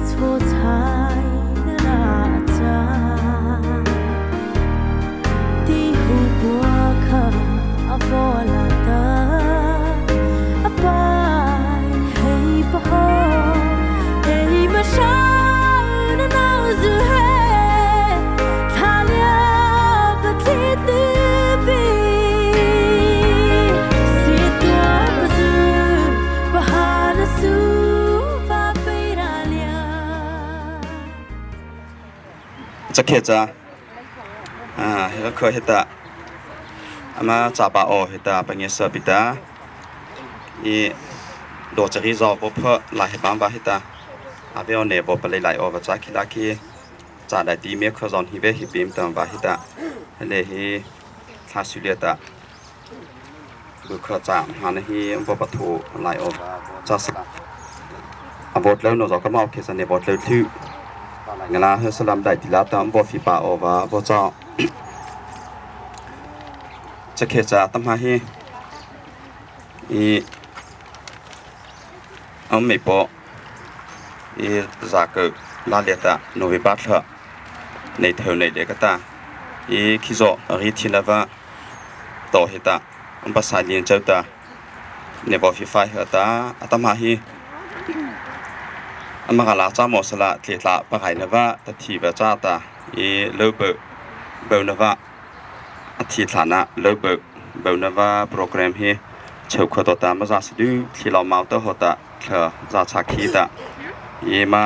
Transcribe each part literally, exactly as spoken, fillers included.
Chhôh chai na na a cha ti hu pua kha a vaw la ta a pai hei pa ho hei ma sa na nau zu he tha lia pa thi ti pi si tua pa zu pa ha na su va pei ra lia. Chakhe cha. Ah, he kha heta. Ama cha ba o heta pa nge sa pi ta. I do cha ri zo bo pha la he bam ba heta. A ve o ne bo pa lei lai o va cha khi la khi. Cha dai ti me kha zon hi ve hi pim tam va heta. He le hi tha su le ta. Bu kha cha hmâ na hi bo pa thu lai o cha sa. A bo tleu no zo ka mau khe sa ne bo tleu thu. Nga la he salam dai ti la ta bo fi pa o va bo cha. Chakhe cha ta hmâ hi. I am mei po. I za ko la le ta no ve pa tha. Nei theu nei le ka ta. I khi zo ri thi na va. To heta, ama pa sa lien chau ta, ne bo fi fai heta, a ta hmâ hi, ama ka la cha mo sa la, tle tla pa gai na va, ta thi va cha ta, i lo bo, bo na va, a thi tla na, lo bo, bo na va, program hi, chau kho to ta, ma za si du, thi lo mau to ho ta, thla, za cha khi ta, i ma,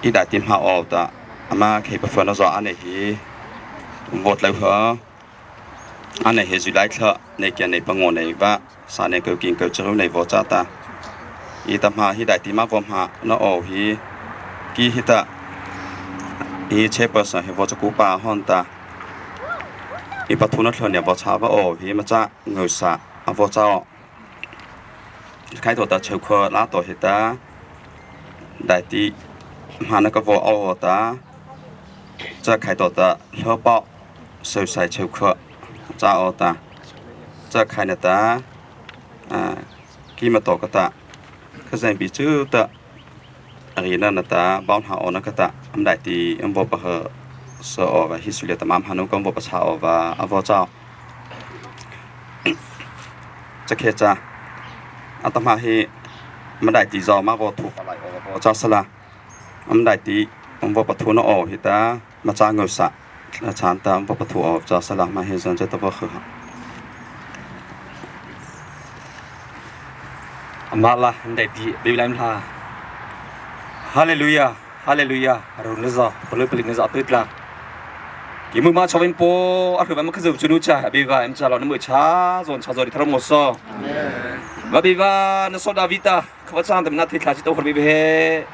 i dai ti hmâ o ta, ama khei pa fa na zo a ne hi, vot lo ha, Anei he July thla, nei kia nei pangaw nei va, sa nei ko king ko charu nei vaw cha ta. I ta hmâ hi dai ti ma vaw hmâ na o hi, ki hi ta, i che pa sa hi vaw cha ku pa hon ta. I pa thu na thla nei vaw cha va o hi ma cha ngau sa, a vaw cha o. Khai to ta chau kho la to hi ta. Dai ti hmâ na ka vaw o ta. Cha khai to ta hlo pao. Sau sai chau kho. Cha o ta. Cha khai na ta. A, ki ma to ka ta. Ka zan bi chu ta. A ri na na ta. Bao hna o na ka ta. Am dai ti am vaw pa ha. Sa o va hi su le ta mam ha nu ka am vaw pa cha o va. A vaw cha o. Cha khe cha. A ta hmâ hi. Ma dai ti zo ma vaw thu pa lai o va vaw cha sa la. Am dai ti, am vaw pa thu na o hi ta, ma cha ngau sa. A chan ta, am vaw pa thu o cha sa la, ma he zan cha ta vaw khu ha. Ama la, am dai ti, be lai ma la. Hallelujah, hallelujah, ru na zo, pali pali na zo, tu tla. Ki mu ma chawin po, a ru ba ma kha zo chu nu cha, be va, am cha lo na mu cha, zon cha zo ri thar mo so. Amen. Ba be va, na so Davida. Khawpa chang ta mi na thei thla chi to hor bi bi he.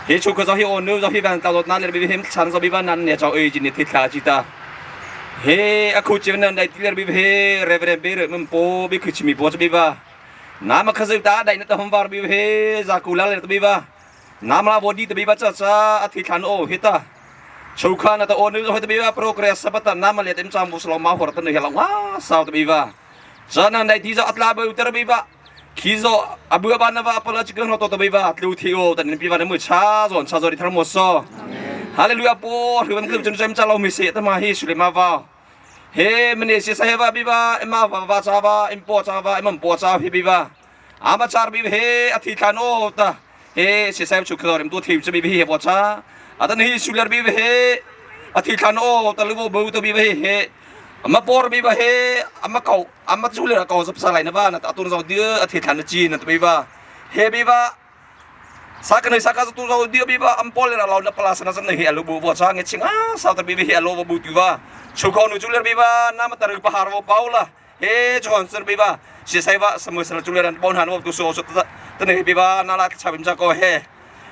He chu ka zo hi o nu zo hi van ta zo na le bi bi he chan zo bi van nan ne zo ei ji ne thei thla chi ta. He a khu chi nan dai ti le bi bi he Reverend Be Re Mem po bi khu chi mi po bi va. Na ma kha zo ta dai na ta hom var bi bi he za ku la le bi va. Na ma la vo di ta bi va cha cha a thei thla no he ta. Chu kha na ta o nu zo he ta bi va progress sa ba ta na ma le tem chang bu slo ma hor ta ne he la wa sa ta bi va. Cha nan dai ti zo a tla bu ta bi va. Khi zo, a bu a ba na va, a pa la chi kang lo to ta bi va, tlu thi o, ta ni pi va na mu cha zo, cha zo ri thar mo so. Amen. Hallelujah, po, ri van klu chun cham cha lo mi se, ta ma hi su le ma va. He, mene se sa he va bi va, e ma va va cha va, em po cha va, e mam po cha he bi va. A ma char bi he, a thi than o ta. He, se sa chu klo rim tu thi cha bi he po cha. A ta ni su le bi he, a thi than o, ta lu bo bu ta bi he. A ma por bi va he, a ma kau. Ama chu le ra kau sa psa lai na va na ta tun zo dia a thi than na chi na ta bi va. He bi va. Sa ka nei sa ka tu zo dia bi va am pol le ra lo na pala sa na sa nei he a lo bu vo cha nge ching a sa ta bi vi he a lo bu tu va. Chu ko nu chu le bi va na ma ta ru pa har vo pau la. He chu hon sa bi va. Si sai va sa mu sa chu le ran bon han vo tu so so ta ta nei bi va na la cha bim cha ko he.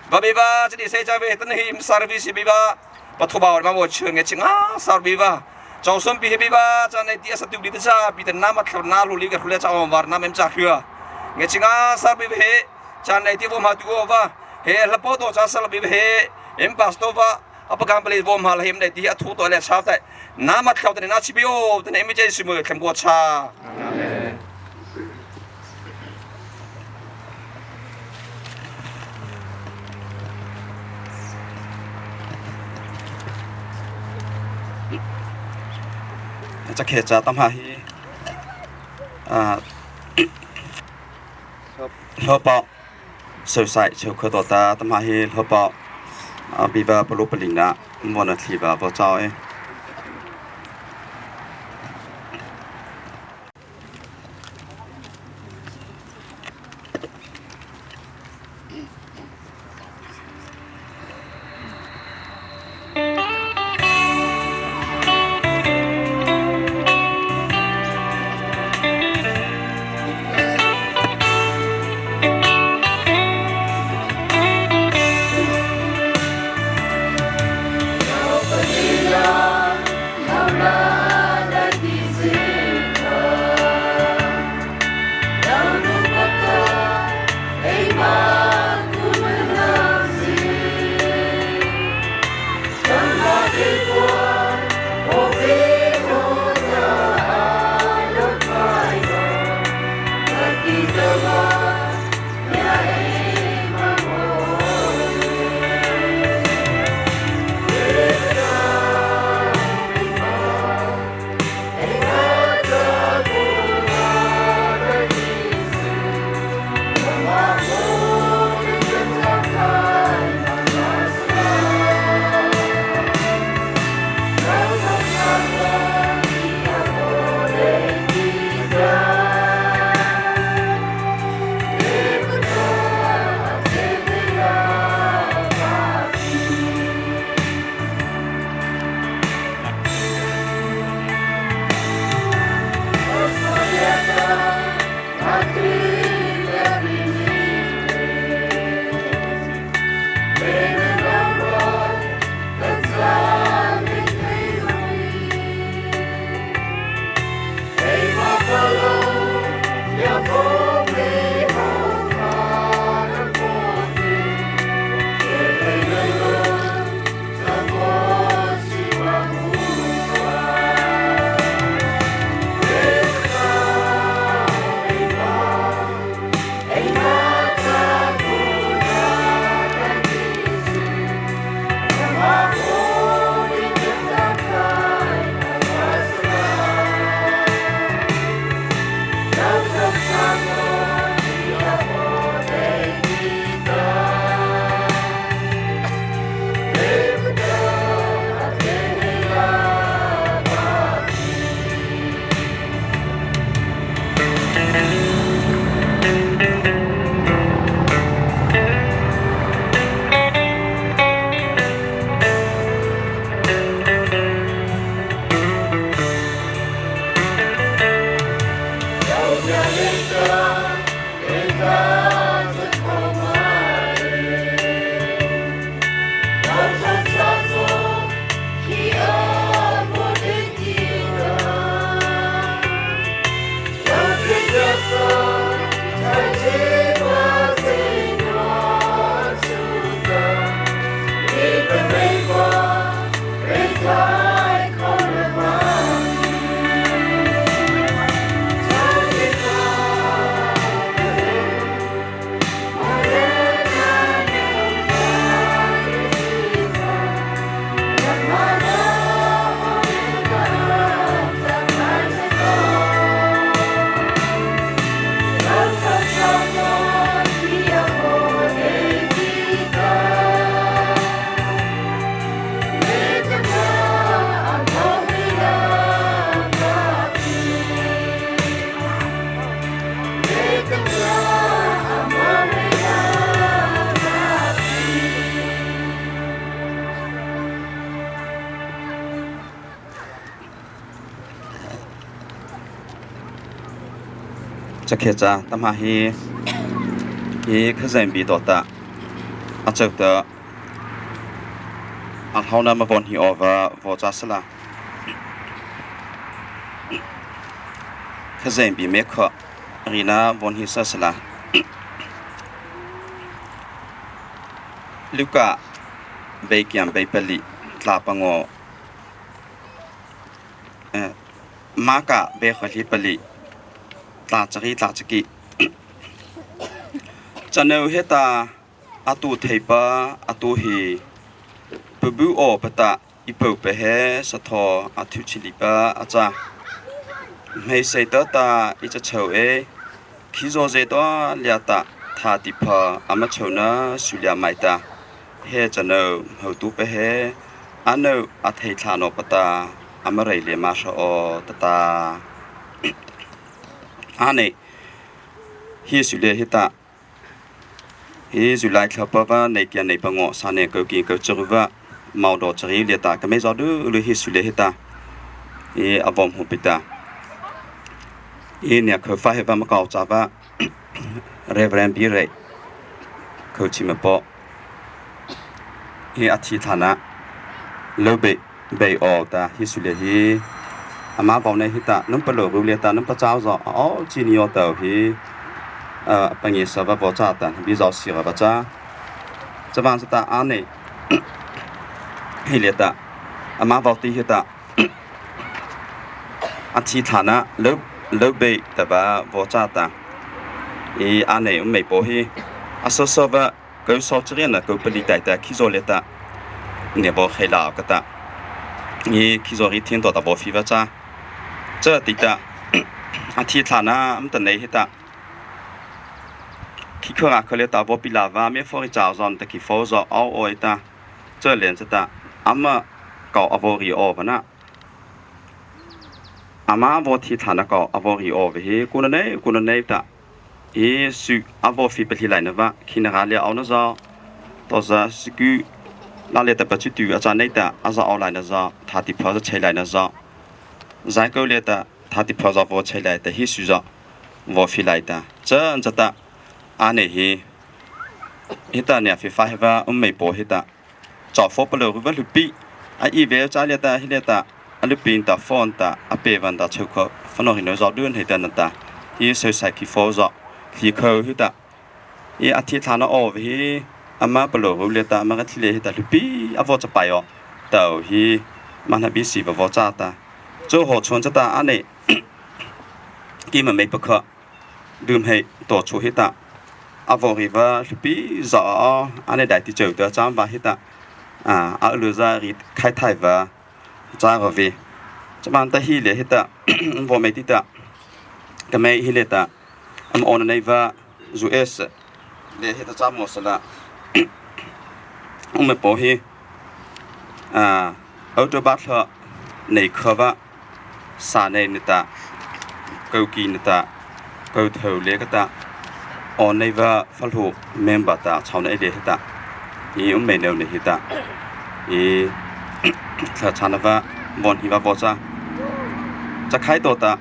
Ba bi va, cha di sei cha ve, ta na hi service bi va. Pa thu ba ma vo chhe nge ching a, sar bi va. Chau som pi he bi va, cha nei ti a sa tu di ta cha, pi ta na ma thla na lu li ka hlu le cha om var na mem cha hlu. Nge ching a, sar bi he, cha nei ti vo ma tu o va. He la po to cha sa la bi he, em pastor va. A pa kam pa le vo ma la hem nei ti a thu to le cha ta. Na ma thla ta na chi bi o, ta na em che su mo tham ko cha. Amen. Chakhe cha tahmâ hi, ah, hlapa, Sosai, Sokha tawhta tahmâ hi hlapa, ah, Biva palôh palihna, vaw na thei vei, vaw châ ei. Chakhe cha tahmâ hi, hi Khazohpa bie tawhta a châ ta, a hlaona ma vaw hnei awpa vaw châ sala. Khazohpa bie mei kha, rina vaw hnei sa sala. Luka beikiam beipalih, tlâ pangawh, eh, Marka beikha hleipalih, tlâ chari tlâ chaki. Chanô heta a tao theipa a tao hi, pabu awpa ta ei pôhpa he sathaw a thyuhchhih leipa a châ. Hmeiseihta ta ei cha chhôh ei, khizaw zy ta liata thâtihpha ama chhôhna su liata maih ta, he chanô hmôtuhpa he, ano a thei thlâh nawpa ta, ama rei lymâ hra aw tah ta. Ano, he su liata heta, he July thla pha vâ, nei kha nei pangawh, sâh nei kô ki kô charu vâ, Mawdaw chari liata keimo zydua he su liata heta, he a vaw hmô pi ta. He nia khô fa he vâ ma kô cha vâ, Reverend Birei, khô chi ma pô. He a thi thlâh na, lô bei, bei aw ta he su liata he. Ama vaw nei heta, nama palôh ru liata, nama pachâ zo, aw chi ni aw tah he. A, pangi sa vâ vaw cha ta, bi zo si ra vâ cha. Chavâta ano, he liata, ama vaw ti heta, a thi thlâh na, lô, lô bei ta vâ vaw cha ta. He ano, ama mei pô he, a so so vâ, kô so chari na kô pali tai ta khizaw liata, nia vaw khei la kha ta. He khizaw ri thei to ta vaw fi vâ cha. Cha ti ta, a thi thlâh na, ama ta nei heta, khi khô ra khô liata vaw pi la vâ, me pho ri cha zo ta khi pho zo aw aw ei ta. Cha len cha ta, ama kô a vaw ri aw vâ na. Ama vaw thi thlâh na kô a vaw ri aw vei he, kô na nei, kô na nei ta. He su a vaw fi pali lai na vâ, khi na ra lia aw na zo. To za su ku, la liata pachâtuh a cha nei ta, a za aw lai na zo, thâtihpha za chei lai na zo. Zai kô liata, thâtihpha za vaw chei lai ta, he su za vaw fi lai ta. Cha, cha ta, ano he, heta nia fi fa he vâ, ama mei pô heta. Cha pho palôh ru vâ hluhpi. A ei vei cha liata, he liata, a hluhpi ta phone ta, a pe vâ ta chô kha, phone ri no zo dun he ta na ta. He so sai khi pho zo, khi kô heta. He a thi thlâh na aw vei he, ama palôh ru liata, ama ka thi liata heta hluhpi, a vaw cha pai aw. Tah he, ma na bi si vâ vaw cha ta. Cho ho chon cha ta ano. Keima mei pakha. Dum hei, to chu heta. A vaw ri vâ hluhpi zo aw, ano dai ti chô ta cha vâ heta. A, a lu za ri khai thai vâ. Cha vaw vei. Chavâta he liata heta. Vaw mei ti ta. Keimo he liata. Ama aw na nei vâ. U S. Liata heta cha mo sa la. Ama mei pô he. A, October thla nei kha vâ, sâh nei na ta, kô ki na ta, kô thôh liata kha ta, aw nei vâ pha hluh member ta, chô na ei liata heta. He ama mei no na heta. He, thla cha na vâ, vaw hi vâ vaw cha. Cha khai to ta,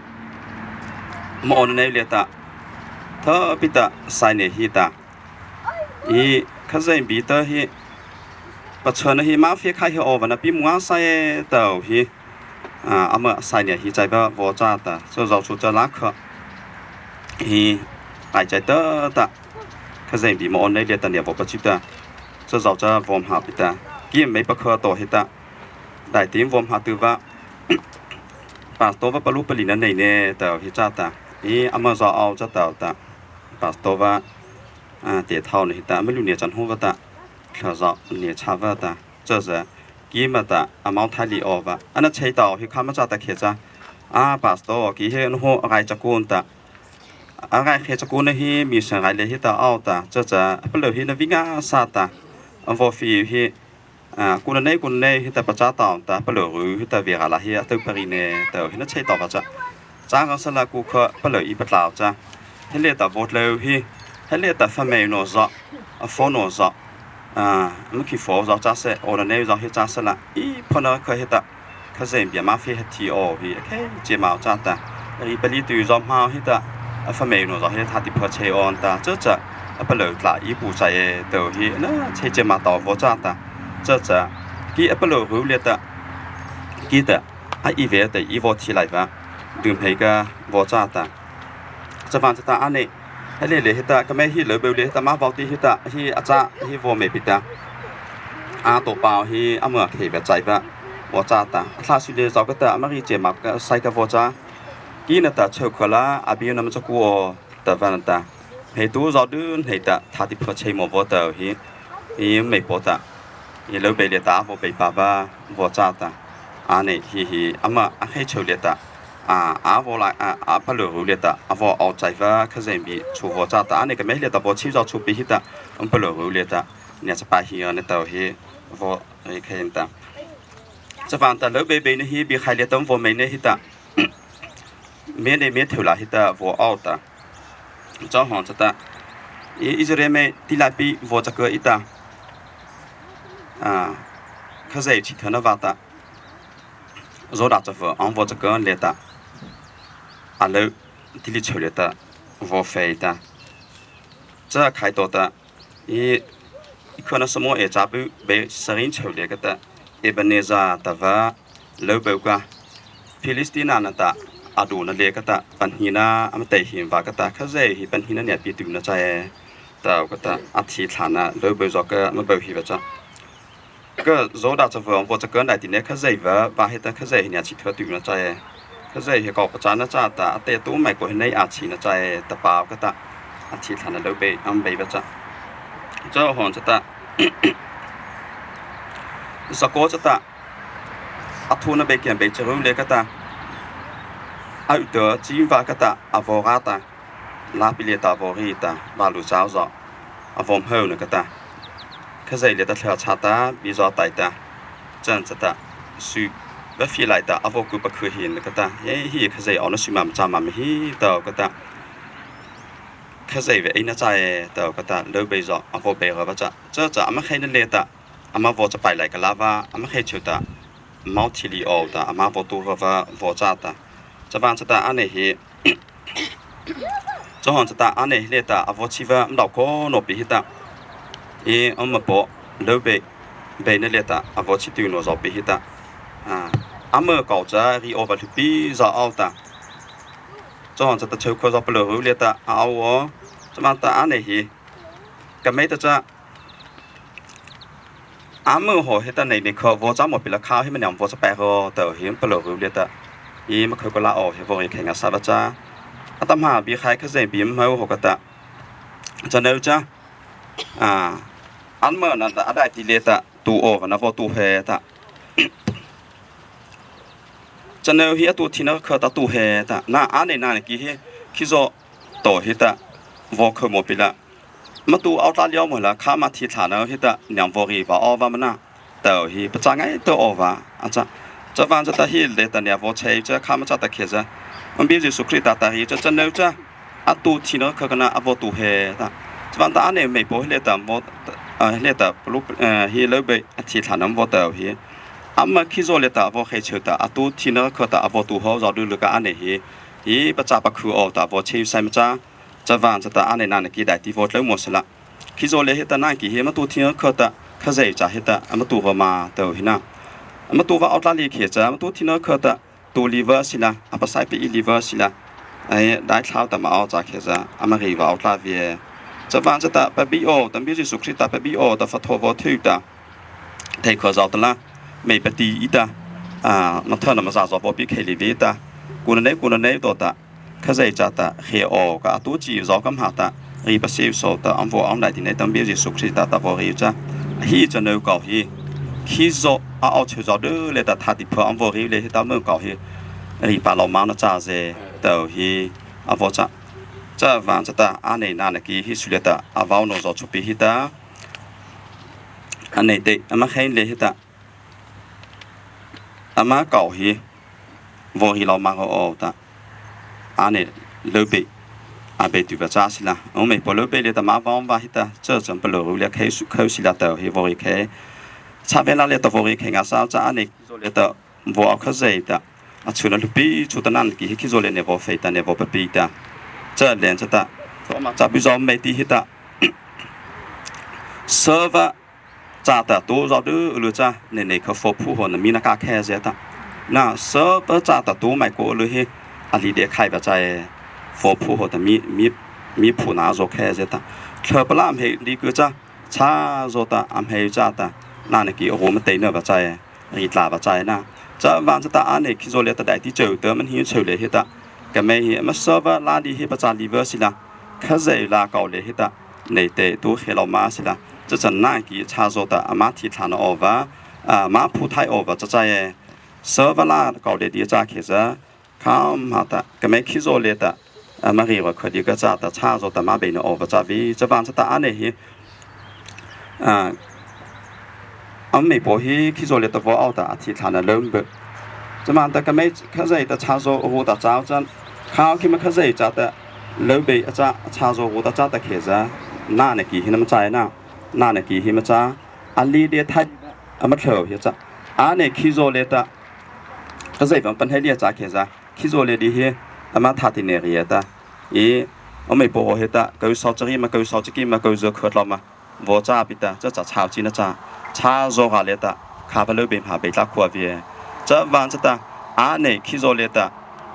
ama aw na nei liata. Tha pi ta, sai nei heta. He, Khazoh bie ta he, pachâna he ma fe khai he aw vâ na pi mua sai tah he. A, ama sai nia he chai vâ vaw cha ta, cha zo chu cha la kha. He, ai chai ta ta. Khazoh bie ma aw nei liata nia vaw pachâ ta. Cha zo cha vaw hmâ pi ta. Keima mei pakha to heta. Dai ti vaw hmâ tu vâ. Pastor vâ palu pali na nei ne tah he cha ta. He, ama zo aw cha ta ta. Pastor vâ. A, te thao na heta, ama lu nia chan ho vâ ta, thla zo nia cha vâ ta, cha za, keima ta, ama thai li aw vâ, ana chei tao he kha ma cha ta khe cha, a, pastor, ki he na ho, a rai cha kun ta, a rai khe cha kun na he, mi sa rai le heta aw ta, cha cha, a palôh he na vi nga sa ta, a vaw fi he, A, kô na nei, kô na nei, heta pachâ tao ta, palôh ru, heta vei ra la he, a tao pari ne, tao he na chei tao vâ cha. Cha nga sa la kô kha, palôh ei patlao cha. He liata vaw tlô he, he liata pha mei no zo, a pho no zo. A, ma khi pho zo cha se, aw na nei zo he cha sa la, ei pho na kha heta. Khazoh bie ma fe he thi aw he, a khe che mau cha ta. Ei pali tu zo mau heta, a pha mei no zo he tha ti pha chei aw ta, cha cha, a palôh tla ei pu cha e, tao he, na chei che ma tao vaw cha ta. Cha cha, ki a palôh ru liata, ki ta, a ei ve ta ei vaw thi lai vâ, dum hei ka vaw cha ta. Chavâta cha ta a nei, a le le heta, ka mei he lo beu le heta, ma vaw ti heta, he a cha, he vaw mei pi ta. A to pau he, a ma khei ve chai vâ, vaw cha ta. A thla su le zo ka ta, a ma ri che ma ka sai ka vaw cha. Ki na ta chô kha la, a bi na ma cha ku aw, ta vâ na ta. Hei tu zo dun hei ta, tha ti pha chei mo vaw tao he. He mei pô ta. He lo bei le ta, vaw bei pa vâ, vaw cha ta. A nei he he, ama a hei chô le ta. a, a vaw la, a, a palôhru liata a vaw ao chaipa Khazoh bie chô vaw châ ta, a nei ka mei liata vaw chhi zaw chô pi heta, a palôhru liata, nia chapa hi a na tao hi vaw ri khen ta. Chavâta lôbei beina hi biehrai liata vaw mei na heta, mei nei mei thyu la heta vaw ao ta. Chahawh chata, i Israel mei ti la pi vaw chaka i ta, a, Khazoh chi thana vâta, Zawdâh chapa a vaw chaka liata, a lô ti li chô liata vaw fei ta. Cha khai to ta, i, i khona Samuel e châ pi bei sarin chô liata kata, Ebenezer ta va, lôbei ka, Philistina nata, a dona liata kata, pahnina ama tei hi vâta kata, Khazoh hi pahnina nia pi tu na chai, tao kata, a thi thlana, lôbei zaw ka, ama bau hi va cha. Ka Zawdâh chapa a vaw chaka daihti ne Khazoh va, va heta Khazoh hi nia chi thyu tu na chai. Khazoh hi kô pachâna chata, a tei tu mai ko hi nei a chi na chai, ta pao kata, a thi thlana lôbei, ama bei va cha. Chahawh chata, Sakô chata, a thuna bei kian bei charu liata kata, a u ta chi va kata, a vaw ra ta, la pi liata vaw ri ta, va lu chau zaw, a vaw hmô na kata. Khazoh liata thla chata, bi zaw tai ta, chan chata, su, va fi lai ta, a vaw ku pakhu hin na kata, he hi Khazoh a na su ma cha ma hi tao kata. Khazoh ve ei na chai tao kata, lôbei zaw, a vaw bei ra va cha, cha cha, ama khai na liata, ama vaw chapai lai ka la va, ama khai chô ta, mau thi li ao ta, ama vaw tu ra va, vaw châ ta. Chavâta chata a nei hi, chahawh chata a nei liata, a vaw chi va, ama dao ko no pi heta. I ama paw, lôbei, bei na liata, a vaw chi tu no zaw pi heta. A, ama kô cha ri ao va hlu pi zaw ao ta. Chahawh chata chô ko zaw palôhru liata, a ao ao. Chavâta a nei hi, ka mei ta cha, ama haw heta nei nei kha vaw cha mo pi la kha hi ma niam vaw cha pai ro tao hi palôhru liata. I ma khô ko la ao hi vaw ri khai nga sa va cha. A ta ma biehrai Khazoh bie ma haw kata. Chanô cha. A, ama na ta a daihti liata tu ao va na vaw tu he ta. Chanô hi a tu thina kha ta tu he ta. Na a nei na ki hi, khizaw to heta, vaw khô mo pi la. Ma tu ao tla liao mo la, kha ma thi thlana heta, niam vaw ri va ao va ma na. Tao hi, pachâ ngai to ao va, a cha. Chavâta chata hi liata nia vaw chei cha, kha ma cha ta khe cha. Ama bie Zisu Krista ta ri cha, chanô cha. A tu thina kha ka na a vaw tu he ta. Chavâta a nei mei paw hi liata vaw, a, hi liata palu, a, hi lôbei a thi thlana vaw tao hi. Ama khizaw liata a vaw khai chô ta, a tu thina kha ta a vaw tu haw zaw du lu ka a nei hi. Hi pachâ pakhu ao ta a vaw chei sai ma cha. Chavâta chata a nei na na ki daihti vaw tlô mo sala. Khizaw le heta na ki hi ama tu thina kha ta, Khazoh cha heta ama tu va ma tao hi na. Ama tu va ao tla li khe cha, ama tu thina kha ta, tu li va sila, a pasai pe i li va sila. Ai, dai thlau ta ma ao cha khe cha, ama ri va ao tla ve. Chavâta chata, pa bi ao, ta ama bie Zisu Krista pa bi ao, ta fa tho vaw thu ta. Thei kha zaw ta la, mei pa ti i ta, a, ma tha na ma za zaw vaw pi khai li ve ta. Ku na nei, ku na nei to ta. Khazoh cha ta, he ao ka a tu chi zaw ka ma ta. Ri pa siu so ta, ama vaw ao nai ti nei ta ama bie Zisu Krista ta vaw ri cha. Hi chanô kô hi. Khizaw a ao chô zaw du le ta tha ti pha ama vaw ri le heta ama kô hi. Ri pa lo ma na cha ze, tao hi, a vaw cha. Chavâta chata, a nei na na ki hi su le ta, a vaw no zaw chô pi heta. A nei te, ama khai le heta. Ama kô hi, vaw hi lo ma ro ao ta. A nei lôbei, a bei tu va cha sila. Ama mei paw lôbei le ta ma vaw va heta, cha cha palôhru le khai su khô sila tao hi vaw ri khai. Cha ve la le ta vaw ri khai nga sa cha a nei khizaw le ta vaw ao Khazoh ta. A chuna hlu pi chu ta na ki hi khizaw le ne vaw fei ta ne vaw pa pi ta. Cha len cha ta. Tho ma cha bi zaw mei ti heta. Server cha ta tu zaw du lu cha, nei nei kha fo phu ho na mi na ka khe ze ta. Na, server cha ta tu mai ko lu hi, a li de khai va cha e, fo phu ho ta mi, mi, mi phu na zo khe ze ta. Thla pa la am hei li ku cha, cha zo ta, am hei cha ta, na na ki ro ma tei na va cha e, ri tla va cha e na. Chavâta chata a nei khizaw le ta dai ti chô ta, man hi chô le hi ta. Ka mei hi, ma server la li hi pa cha li va sila. Khazoh la kô le heta, nei te tu he lo ma sila. Cha cha na ki cha zo ta ama thi thlana ao va, a, ma phu thai ao va cha cha e. Server la kô le di cha khe cha, khâ ma ta keimo khizaw liata ama rei va khodi ka cha ta cha zaw ta ma beina awpa cha vei. Chavâta cha ta a nei hi, a, ama mei paw hi khizaw liata vaw aw ta a thi thlâh na lô be. Chavâta keimo Khazoh ta cha zaw ru ta cha cha, khâ keimo Khazoh cha ta lô be a cha, cha zaw ru ta cha ta khei za, na na ki hi na ma cha na, na na ki hi ma cha, a li de thai, ama thlo hi cha. A nei khizaw liata Khazoh va pan hei lia cha khei za, khizaw lia di hi, ama thâtih nei ri ta. I, ama mei paw hi ta, kô saw chari ma, kô saw chaki ma, kô zaw khot lo ma. Vaw cha pi ta, cha cha chau chi na cha. Cha zaw ha liata, khâpa lô be ma be tla khua vei. Chavâta cha ta, a nei khizaw liata,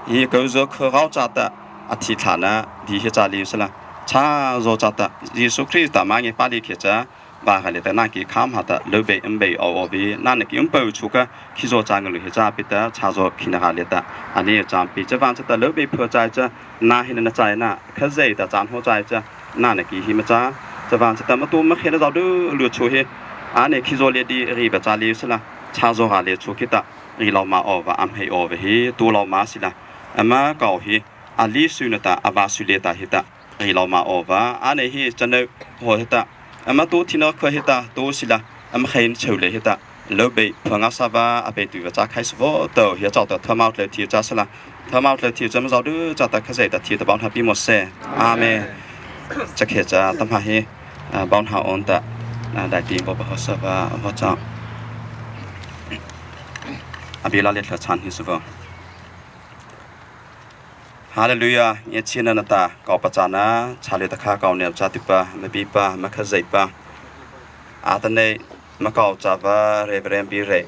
i kô zaw khot rao cha ta, a thi thlâh na, di hi cha liu sala. Cha zaw cha ta, Zisu Krista ma ngiapâ li khei cha, va ha liata na ki khâ ma ta, lô be ama be aw aw vei, na na ki ama paw chu ka, khizaw cha ngalu hi cha pi ta, cha zaw khina ha liata, a nei cha pi. Chavâta cha ta lô be pha cha cha, na hi na na cha na, Khazoh ta cha hnaw cha cha, na na ki hi ma cha. Chavâta cha ta ma tu ma khei na zaw du lu chu hi, a nei khizaw lia di ri va cha liu sala, cha zaw ha lia chu ki ta, ri lo ma awpa, ama hei awpa hi, tu lo ma sila. Ama kô hi, a li su na ta, a va su lia ta hi ta, ri lo ma awpa, a nei hi, cha no, ho hi ta, ama tu thi no kho hi ta, tu sila, ama khei na chô le hi ta, lô be, pha nga sa va, a be tu va cha khai sa vaw to, hi a chao ta, tha mau tlô thi cha sala, tha mau tlô thi cha ma zaw du cha ta Khazoh ta thi ta bau na pi mo se. Amen. Cha khei cha, ta ma hi, a, bau na on ta, a, dai ti vaw ba ho sa va, vaw cha. A bi la le thla chan hi sa vaw. Hallelujah, ngiachhiena nata, kô pachâna, châ liata kha kô ngiachhie tyhpa, ma bipa, ma Khazohpa. Atanoh, ma kô châpa, Reverend Birei.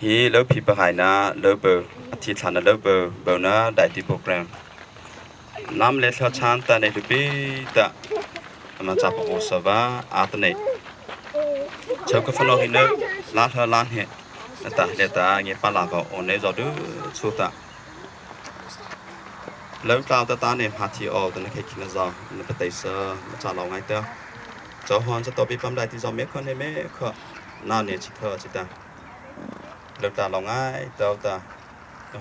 Hi lô phi pahai na, lô bo, a thi thlâh na lô bo, bo na, dai ti program. Nama le thla chan ta nei tu pi ta. Ama cha pa ko sa va, atanoh. Chô ka fano hi no, la thla la he. Na ta, le ta, nge pa la va, o nei zaw du, chu ta. Lô tla ta ta nei ma thi o, ta na khei khina zaw, na pa tei sa, ma cha lo ngai ta. Chô hon sa to bi pam dai ti zaw me kho nei me kho. Na nei chi kho chi ta. Lô tla lo ngai ta ta.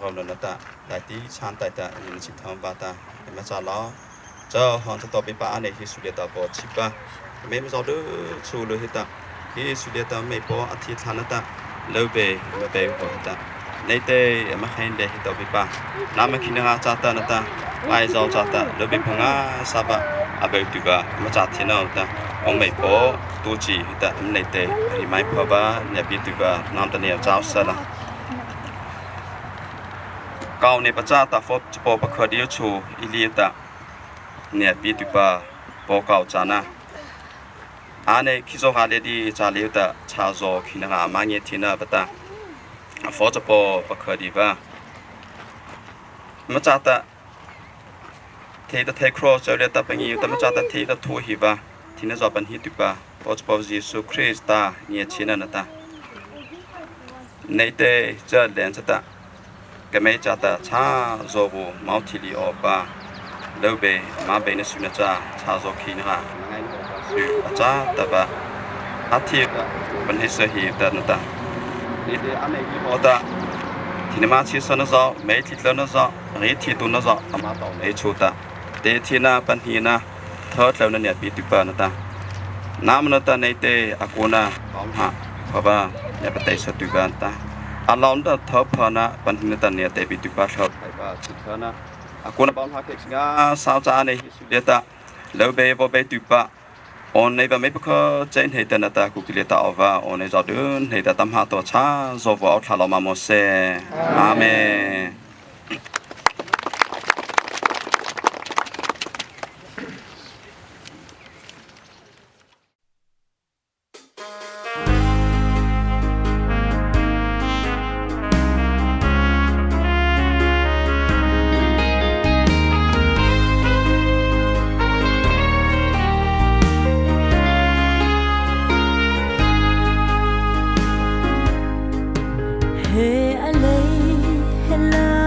Rao na na ta, dai ti chan tai ta, ni na chi tham ba ta, ni ma cha lo. Chô hon ta to bi pa a nei hi su le ta bo chi pa. Me ma zaw du chu lo hi ta. Hi su le ta me bo a thi thlâh na ta. Lô be, ma be bo ta. Nei te, ma khen de hi to bi pa. Nama khina ha cha ta na ta. Ai zaw cha ta, lô be pha nga sa ba. A be tu ba, ma cha thi na ta. Ong me bo, tu chi hi ta, nei te. Ri mai pha ba, ne bi tu ba, nam ta ne cha sa la. Kô nei pachâ ta pho chapaw pakha di chu i lia ta. Ngiapâ tyhpa, paw kô châna. A nei khizaw ha le di cha liu ta, cha zaw khina ha ma nge thina pa ta. A pho chapaw pakha di va. Ma cha ta. Thei ta thei kro, chô le ta pangi, ta ma cha ta thei ta thu hi va. Thina zaw pan hi tyhpa. Paw chapaw Zisu Krista, ngiachhiena nata. Nei te, cha len cha ta. Keimo cha ta, cha zaw bu, mau thi li awpa. Lô be, ma be na su na cha, cha zaw khina ha. Su a cha ta ba. A thi, pan hi sa hi ta na ta. Nei te, a nei hi aw ta. Thina ma chi sa na zaw, mei thi tla na zaw, ri thi tu na zaw, ama to nei chu ta. Te thina pan hi na. Tha thlâh na ngiapâ tyhpa na ta. Nama na ta nei te a kona, pha, pha ba, ngiapâ tei sa tyhpa na ta. A lo na ta tha pha na, pan hi na ta ngiapâ tei bi tyhpa thlâh. Thai ba, chi tha na. A kona ba ha ke nga, sao cha nei hi su le ta. Lô be, bo be tyhpa. On nei ba me pakha, chei nei ta na ta, ku ki le ta o va, on nei zaw du, nei ta tam ha to cha, zaw va o thlâh lo ma mo se. Amen. He a lei, he la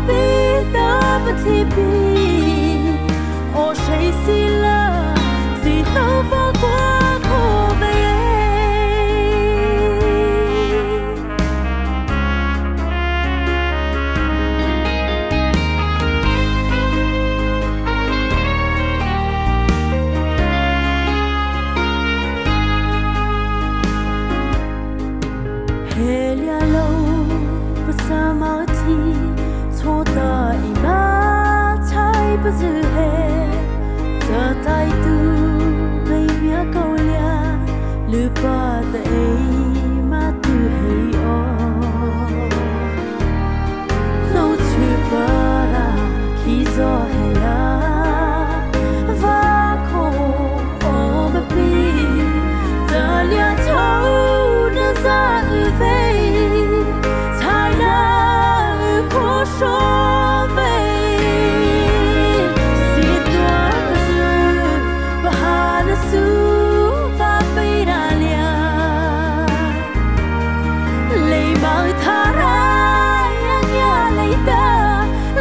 Pi ta pathei pi, o sei si la, si tao va kua ko ve. He lialô pasa ma thi, chô ta ei ma thai pazy he, cha tai tu bei mia kô lia, lypa ta ei ma tu he o. Nô chu para khi zo he la, va kô o ma pi, ta lia chô na za u vei, thai na u kô so vei, si tua pazy, pa ha na su va pei ra lia. Lei mau tha rai a nia lei ta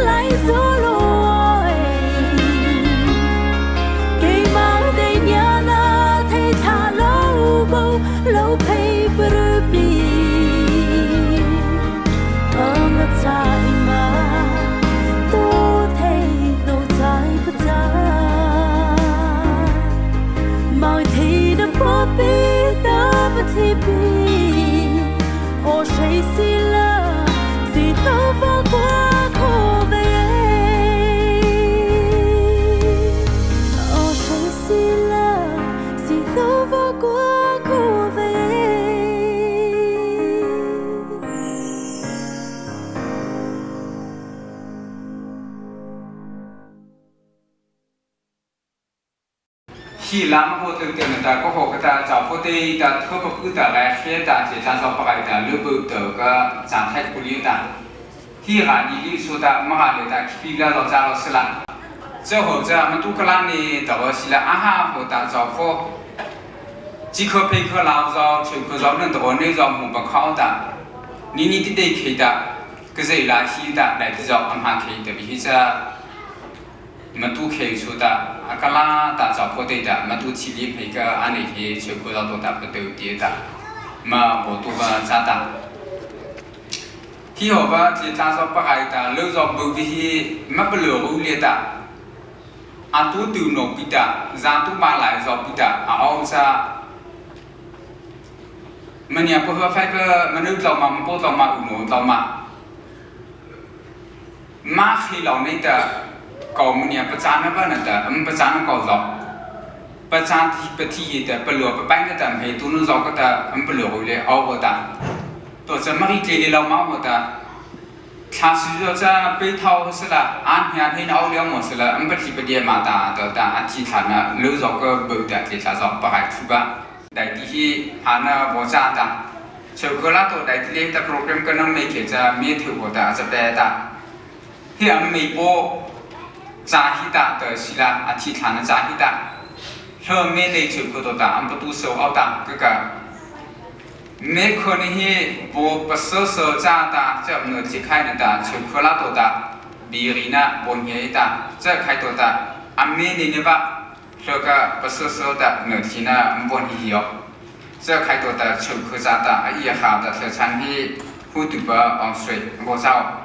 lai zo lo ei. Kei mau dei nia na thei tha lo bo lo phei paru pi. Ama chai ma to thei no chai pa cha. Mau thei na pa pi ta pa thei pi. O sei si la, si tao va kua ko ve. O sei si la, si tao va kua ko ve. Hi la ma ko tei tei na ta ko ho ka ta cha ko tei ta tho pa ku ta ga he ta che ta zo pa ga ta lu bu to ka cha thai ku li ta. Hi ga ni li su ta ma ga le ta ki pi la lo cha lo si la. Cha ho cha ma tu ka la ni ta ho si la a ha ho ta cha ko. Chi ko pe ko la zo chu ko zo nun ta ho ni zo mu pa ko ta. Ni ni ti tei ke ta. Ka zei la hi ta dai ti zo a ma ke ta bi hi cha. Matu khei su ta, a kala ta cha ko tei ta, matu chi li phei ka a nei hi chu ko la to ta pa teu ti ta, ma bo tu ba cha ta. Hi ho ba chi ta zo pa gai ta, lo zo bu vi hi, ma pa lo ru le ta. A tu tu no pi ta, za tu ba lai zo pi ta, a au cha. Ma nia pa ha fai pa, ma nu tao ma, ma po tao ma, u no tao ma. Ma khi lo nei ta, kau ma nia pa cha na ba na ta, am pa cha na kau zo. Pa cha thi, pa thi hi ta, pa lo pa pai na ta, mei tu nu zo ka ta, am pa lo le, au ho ta. To cha ma ri tle le lo ma ho ta. Tha si zo cha, pe thao ho sa la, an hia hei na au le mo sa la, am pa thi pa dia ma ta, to ta, a thi tha na, lo zo ka bu ta, tle tha zo, pa hai chu ba. Dai ti hi, ha na bo cha ta. Cheu ko la to dai ti le ta program ka na mei ke cha, mi thu ho ta, cha pe ta. Hi am mei po cha hi ta ta si la, a thi tha na cha hi ta. Hlo me nei chu ko to ta, am pa tu so au ta, ka ka. Me ko ni hi po pa so so cha ta, cha am no chi khai na ta, chu ko la to ta. Bi ri na po ni ta, cha khai to ta. Am me nei ne ba. Hlo ka pa so so ta no thi na, am po ni hi yo. Cha khai to ta, chu ko cha ta, a i ha ta, cha chan hi, hu tu pa, ong sui, bo cha.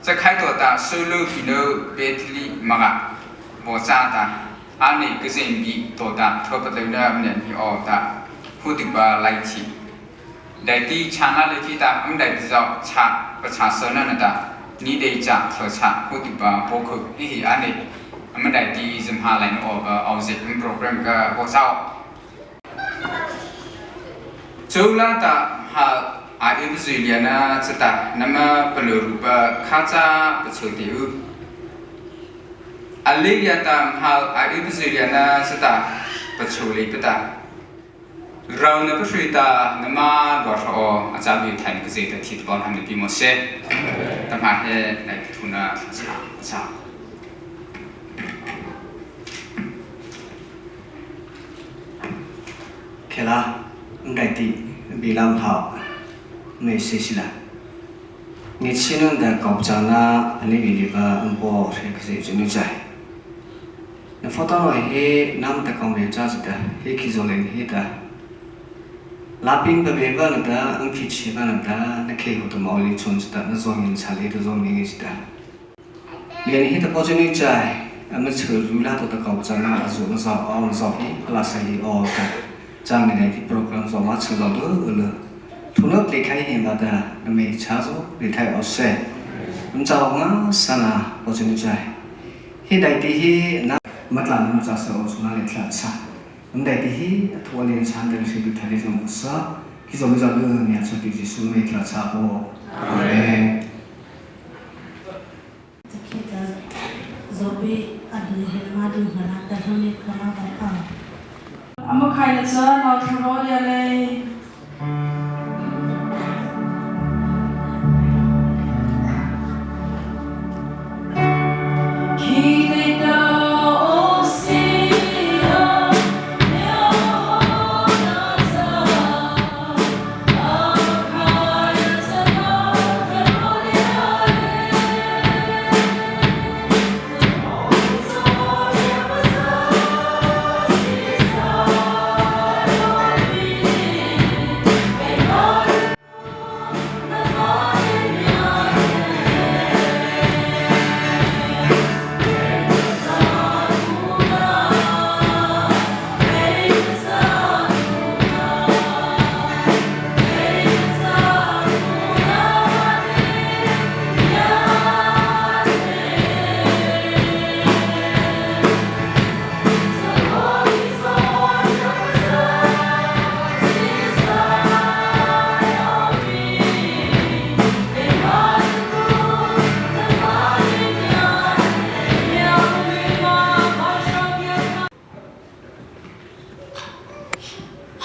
Cha khai to ta, solo kino Bethlehem mara bo cha ta, ani ka zen bi to ta, tho pa to na mnen hi o ta, hu tu pa lai thi. Dai ti cha na le ki ta, am dai ti zo cha, pa cha so na na ta, ni dei cha, tho cha, hu tu pa, bo ko, i hi ani, am dai ti zim ha lai na o ba, au zi, am program ka bo cha. Chô la ta ha a ei pazy liana chata nama palôh rupa kha cha pachô teh u. A lei liata ha a ei pazy liana chata pachô lei pata. Rao na pahry ta nama lua hra aw a cha bi thai na ka zy ta thi ta bawn ham na pi mo se. Tama he nai thuna cha cha. Khela, ngai ti, bi lam hau, ngai se sila. Ngiachhiena ta kô pachâna a ni bie liata a paw hri kha zy chu ni chai. Na photo no he nama ta kô mei cha zy ta, he khizaw liana he ta, lâpi pha vei vâna ta, ama khichhie vâna ta, na khei hawhta ma aw lei chhao zy ta, na zaw ngiana cha lei ta zaw ngiana zy ta. Liana he ta paw chu ni chai, ama chhao ru la to ta kô pachâna a zawna zaw, a awna zaw he, a lâsa hi aw ta. Chang ni nai ti program zaw ma chhao zaw do lo. Thuna tlei khai he ma ta, na mei cha zaw, lei thai aw sy. Ama cha lo nga sana paw chu ni chai. He daihti he na, ama tla na ma cha sa aw chuna lei thla cha. Ama daihti he, a thua lei chan ta lei thai lei zaw ma sa. Khizaw mi zaw lo ni a cha ti Zisu mei thla cha aw. Amen. Chakhi ta zawpi a di he ma di hana ta huni khana ba a. Ama khai la cha no thuro ya lei.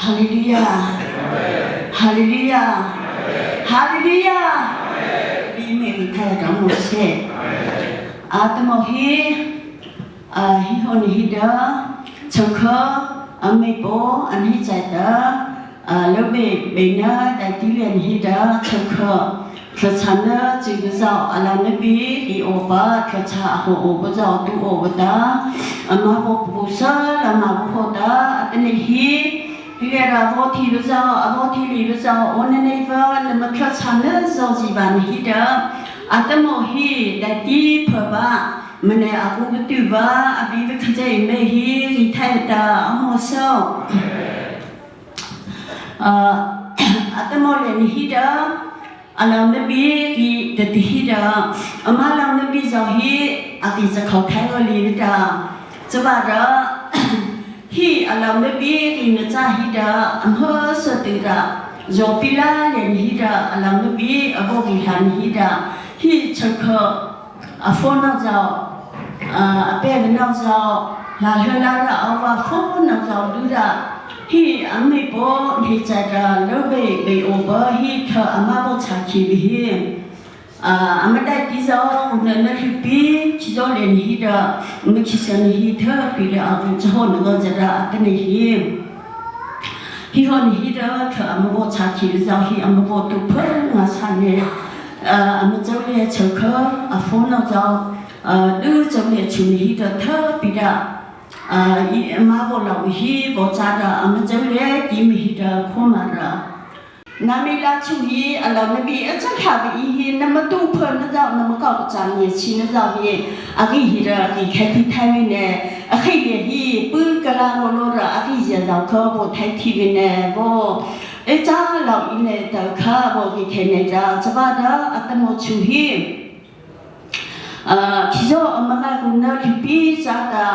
Haleluya. Haleluya. Haleluya. Bi me bi thai ta mo se. Atahmâ he, a, hi hawh ni he ta, chhôhkha, a, mei paw, a ni chai ta, a, lo be, be na, daihti liana he ta, chhôhkha. Thla châna chi bie zaw, a la na bie, i awpa, thla châ a hawh awpa zaw, tu awpa ta, ama vaw pu sa, la ma vaw hawh ta, atanoh he, he liata vaw thi bie zaw, a vaw thi lei bie zaw, awnanopa, la ma thla châna zaw zy ba na he ta, atahmâ he, daihti pha ba, mane a ku bie tu ba, a bie bie kha zy mei he, ri thai ta, a mo so. A, atahmâ liana he ta, a la na bie ri ta ti he ta, ama la na bie zaw he, a ti sa khao thai lo lei ta. Chavâta, he a la na bie ri na cha he ta, ama sa ti ta, zawpi la liana he ta, a la na bie, a vaw ri hla na he ta, he chhôhkha, a phone no zaw, a, a pen no zaw, la hla la ra a wa phone no zaw du ra, he a mei paw, he chai ta lo be, be awpa, he kha ama vaw châ khi bie he. A, ama daihti zaw, na na hluhpi, khizaw liana he ta, ama khizaw na he ta, pi ta, a ku cha hawh na ga za ta, atanoh he. Hi hawh ni he ta, kha ama vaw châ khi zaw he, ama vaw tu pha nga sa ne, a, ama chô lei chhôhkha, a phone no zaw, a, du chô lei chu ni he ta, tha pi ta, a, i, ama vaw lo he, vaw cha ta, ama chô lei ti mi he ta, kho ma ra. Na mei la chu he, a la na bie, a cha kha bie he, na ma tu pha na zaw, na ma kô cha ni chi na zaw he, a ri he ta, a ri khai ti thai mi ne, a khai lei he, pu ka la mo lo ra, a ri zia zaw kha, vaw thai ti mi ne, vaw, e cha lo i ne ta kha, vaw ri khai ne ta, chavâta, atahmâ chu he. A, khizaw ama ngai ku na hluhpi cha ta,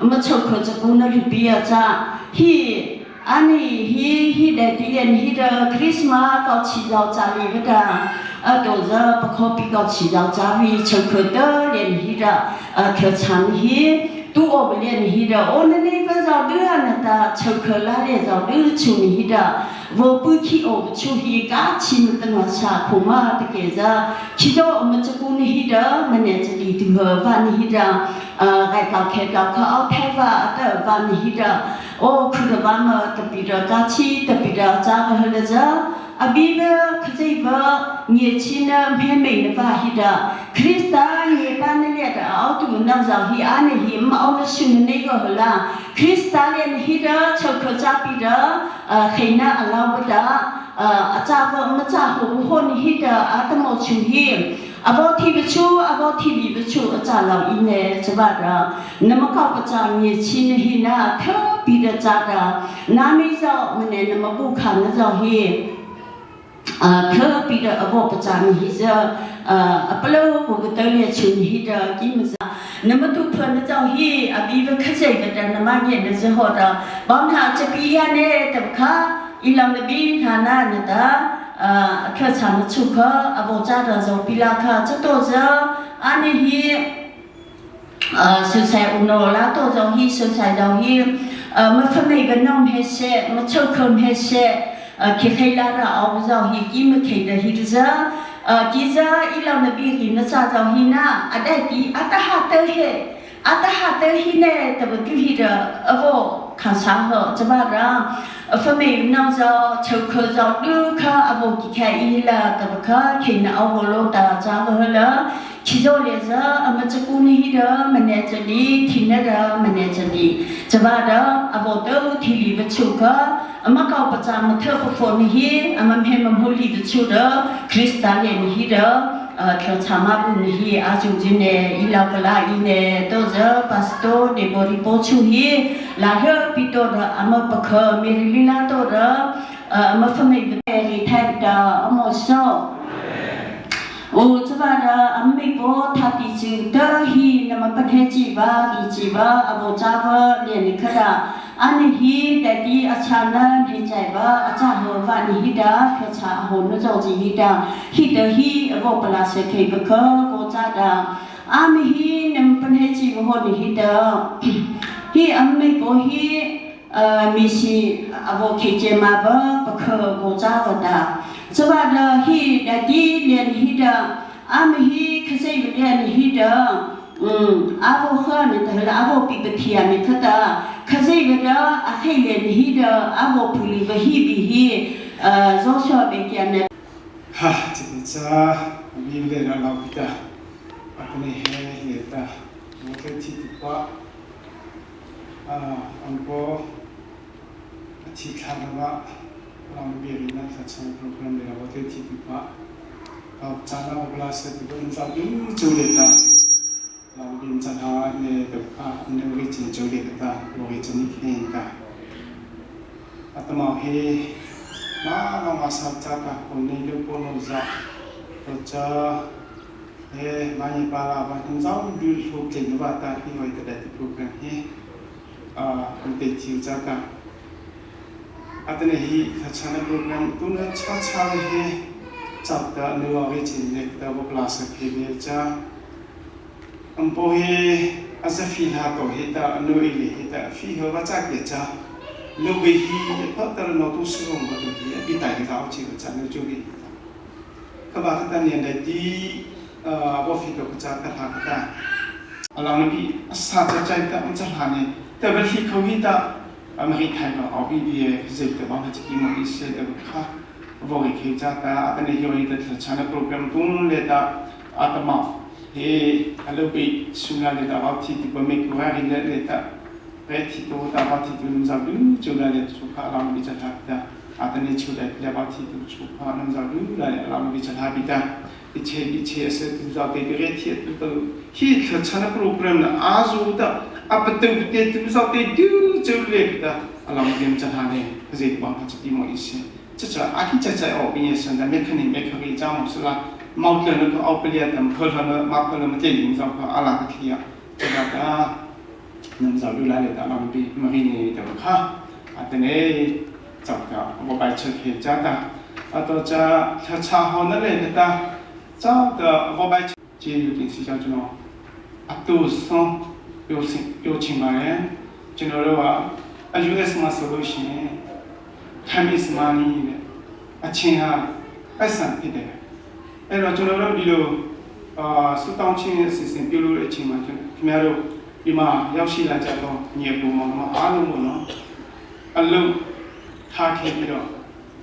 ama chhôhkha cha ku na hluhpi a cha, he, a ni he, he daihti liana he ta, Christmas kô chi zaw cha lei ta, a to za, pakhaw pi kô chi zaw cha bie, chhôhkha ta liana he ta, a, thla châ ni he, tu awpa liana he ta, awnanopa zaw du a na ta, chhôhkha la lei zaw du chu ni he ta, vaw pu khi awpa chu he, ka chi ma ta nga sa kho ma ta ke za, khizaw ama cha ku ni he ta, mane cha ti tu ha va ni he ta, a, rai kô khe kô kha aw thai va, a ta va ni he ta, o khu ta va ma ta pi ta, ka chi ta pi ta, cha ka ha la za, Abeipa Khazohpa ngiachhiena hmeiseihna pa hi ta, Krista ngiapâna liata a y tuh na zy hi, ano hi ama awnanopa su na nei ko hla, Krista liana hi ta chhôhkha châ pi ta, ah, kheihna a lapa ta, ah, a châpa ama châ haw haw na hi ta, atahmâ chu hi, a vaw thi pa chu, a vaw thi lei pa chu a châ lei ei na, chavâta, nama kyhpachâ ngiachhiena hi na, tha pi ta châ ta, nama zy, mania nama ku kha na zy hi, ah, tha pi ta a vaw pachâ na hi zy, ah, a palôh ko ka ta lia chu na hi ta, keima zy, nama tu pha na zy hi, Abeipa Khazohpa ta nama ngiah na zy haw ta, bom na cha pi ya na ta kha, ei lâ na bi na na na ta, ah, a kha cha na chu kha, a vaw châ ta zy pi la kha, chatawhcha, ano hi, ah, sosai u no la to zy hi, sosai zy hi, ah, ma famei ba no hmeiseih, ma chhôhkha hmeiseih, ah, khi khei la ra aw zy hi, keima khei ta hi ta zy, ah, kei zy ei lâ na bi ri na cha zy hi na, a daihti, a tahpa ta he, a tahpa ta hi na, ta ba tu hi ta, a vaw kha sa haw, chavâta, a famei no zy, chhôhkha zy tu kha, a vaw ki kha ei la, ta ba kha, kheihna a vaw lo ta, cha ba hla, Khizaw liata ama chakuna hi ta, mania chani, thina ta, mania chani. Chavâta, a vaw tao thi lei pa chu kha, ama kyhpachâ ma tha pa pho na hi, ama hmei ma hmô lei pa chu ta, Krista liana hi ta, ah, thlahchhâ ma bu na hi, a chu zy na, ei lâ pa la ei na, to zy, Pastor Debori po chu hi, la hla pi to ta, ama pakha, Mary Lila to ta, ah, ama famei pa ta, ri thai ta, ama so. O, chavâta, ama meipa thati chi ta hi, nama pahno chi ba, ki chi ba, a vaw châ ba, liana kha ta, ano hi, daihti a châ na, hmeichai ba, a châ haw ba na hi ta, kha cha haw na zy chi hi ta, hi ta hi, a vaw palâsa khei ba kha, vaw châ ta, ama hi, nama pahno chi ba haw na hi ta, hi ama meipa hi, ah, misi a vaw khei chi ma ba, pakha vaw châ ba ta. Chavâta hi, daihti liana hi ta, ama hi, Khazohpa liana hi ta, um, a vaw kha na ta hla, a vaw pi pa thei na kha ta, Khazohpa ta, a khei liana hi ta, a vaw pu lei pa hi bi hi, ah, Joshua be kia na. Ha, chi ta cha, a bi le na la pi ta, a kane he le ta, mo te thi tu pa, ah, ang ko, a thi thla na ba, lam bi ri na thlahchhâna program le la bo te thi tu pa. Ka chana o la se tu ba in sa du chu le ta. Lam bi in sa ha ne ta ka ne ri chin chu le ta, bo ri chin ni khen ta. Atahmâ he, ma ma ma sa cha ta, ko ne lu ko no za. To cha, he, ma ni pa la ba, hin za du lu ke ni ba ta, hi hoi ta da ti program he. Ah, ang te thiu cha ta. Atahmâ hi, thlahchhâna program, tuna cha cha le he, chap ta, nu a ve chin le ta, bo la sa phe be cha. Ang po he, a za phi la to he ta, nu i le he ta, phi ho ba cha ke cha. Nu be hi, pha ta no tu su hong ba tu hi, a bi ta ke ta, o chi ba cha, nu chu be. Kha ba kha ta ni an dai ti, ah, bo phi to ka cha ka la ka ta. A la na bi, a sa cha cha ta, ang cha la ne. Ta ba phi kho hi ta, a ma hi thai ba, a bi bi e, zai ta ba na chi ki ma bi se ta ba kha. Bo ri khe cha ta, atahmâ hi ri ta thlahchhâna program tung le ta, atahmâ. He, a lo bi, su na le ta, ba thi tu ba me ku ha ri le le ta. Re thi tu ta ba thi tu nung za du chu la le chu kha a la bi cha la ta. Atahmâ chu le le ba thi tu chu kha nung za du la le a la bi cha la bi ta. I che, i che a se tu za te bi re thi tu ta. Hi thlahchhâna program na a zu ta. A pa tu te tu za te du chu le ta. A la bi cha la ne. Ka zai ba ka chi pi mo i se. Cha cha, a ki cha cha o pi ne san da me kha ni me kha ri cha mo sa la. Mau tla na ko au pa lia tam pha la na ma pha la ma te ling za kha a la ka thia. Cha ta. Nam zau du la le ta lam bi ma ri ni ta kha. Atahmâ, chau ta, bo bai chak he cha ta. Ato cha, cha cha ho na le ta. Chau ta, bo bai chak. ကျေးဇူးတင်ရှိကြောင်း ကျွန်တော် အတိုဆုံး ပြောချင် ပြောချင်ပါတယ်။ ကျွန်တော်တို့က အ ယူႇဢက်စ် မှာ ဆိုလို့ရှိရင် time is money တဲ့ အချိန်ဟာ ပိုက်ဆံဖြစ်တယ်။ အဲ့တော့ ကျွန်တော်တို့ ဒီလို အာ ဆုတောင်းခြင်း အစီအစဉ် ပြုလုပ်တဲ့အချိန်မှာ ကျွန် ခင်ဗျားတို့ ဒီမှာ ရောက်ရှိလာကြသော ညီအစ်ကို မောင်နှမ အားလုံးပေါ့နော်။ အလုပ်ထားခဲ့ပြီးတော့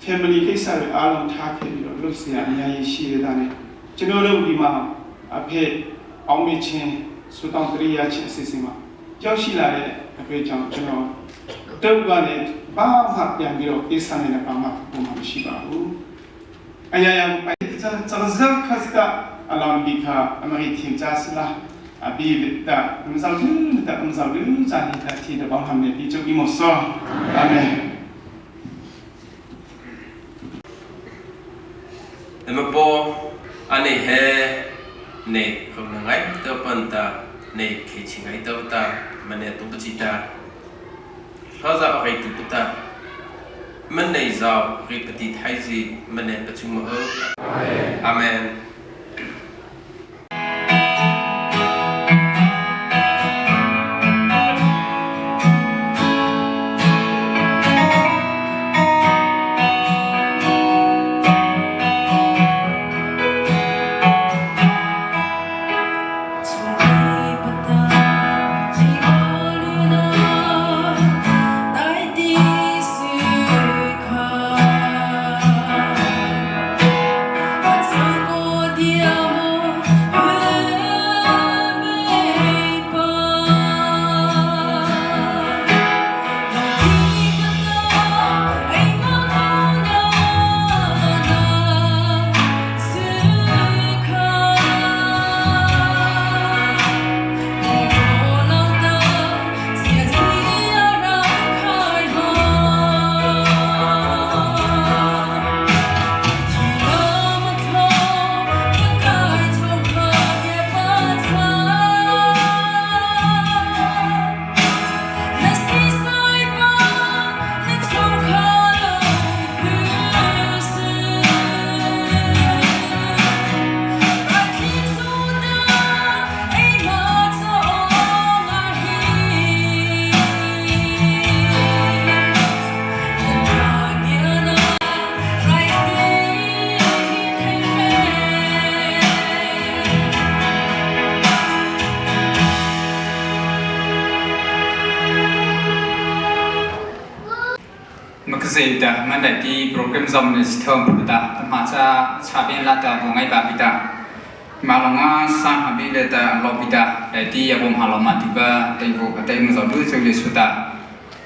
family ကိစ္စတွေအားလုံး ထားခဲ့ပြီးတော့ လုပ်စရာအများကြီးရှိတဲ့အတွက် ကျွန်တော်တို့ဒီမှာ အဖေ အောင်မြင့်ခြင်း ဆုတောင်းတရိယာချစ်အစီအစဉ်မှာ ရောက်ရှိလာတဲ့အတွက်ကြောင့် ကျွန်တော် တုံ့ပြန်နဲ့ ဘာမှပြန်ပြီးတော့ ကိစ္စနဲ့လည်း ဘာမှ ဘာမှမရှိပါဘူး။ အရာရာကို ပိုင်ကစား ကစားခါစတာ အလောင်းဒီခါ အမဂ္ဂင်ထံကစားစလာ အဘိဓမ္မာ မဇ္ဈိမတ္တ မဇ္ဈိမတ္တ ဇာတိတထံတပံဟံ မ့ၢ်တိကျိမိၤစော အာမင်။ Nama pô, a nei he, nei kô na ngaita panta, nei khei chi ngaita pata, mane to pachita. Hla za a gai tu pata, mane zau gai pati thai zi, mane pachu ma ho. Amen. Mah khazia ta, mah daihti program zawm na si thawm pu ta, mah cha, cha bie la ta, bu ngai ba pi ta. Mah lawng a sa ha bie la ta, lo pi ta, daihti a bu mah lo mah ti ba, tei bu, tei mah zawm du, cheu le su ta.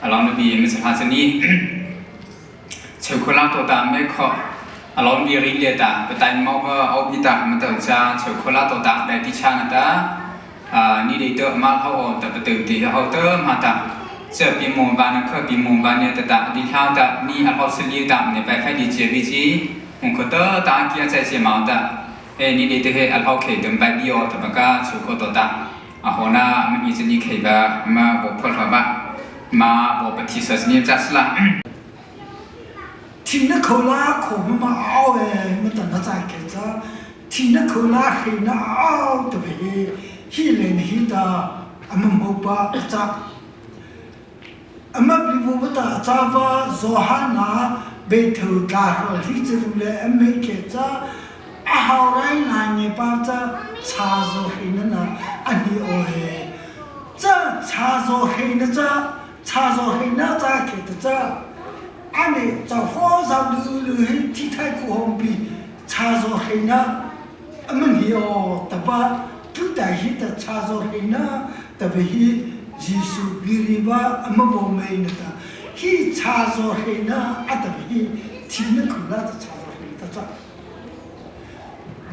A lo na bie, mah cha ha cha ni. Cheu kho la to ta, mah kho. A lo bie ri le ta, pa tai mau ba, au pi ta, mah ta cha, cheu kho la to ta, daihti cha na ta. A, ni dei tawh ma hawh aw ta, pateu te hawh tawh ma ta. Cha pi mo ba na kha pi mo ba ne ta ta, di hla ta, ni a hawh sali ta, ne pai fai di che bi chi. Mo kha ta ta ki a chai che ma ta. E, ni dei te he a hawh khe dum pai bi aw ta ba ka chu ko to ta. A ho na, ma ni che ni khe ba, ma bo pho hla ba. Ma bo pa thi sa ni cha sla. Thina khô la khô ma ma aw e, ma ta na chai khe cha. Thina khô la khê na aw ta ve he, hi le ni hi ta, ama mo pa cha. Ama bi vo ba ta cha va, Zohana, be tho ta ho hi cha ru le, ama khe cha. A hau rai na nge pa cha, cha zo khê na na, a ni aw e. Cha, cha zo khê na cha, Cha zo khê na cha khe ta cha. Ani cha fo za lu lu hi thi thai khu hom pi. Cha zo khê na. Ama ni aw ta ba. Tu ta hi ta cha zo khê na. Ta ve hi Jisu bi ri ba ama bo mei na ta. Hi cha zo khê na a ta ve hi. Thina khô la ta cha zo khê na ta cha.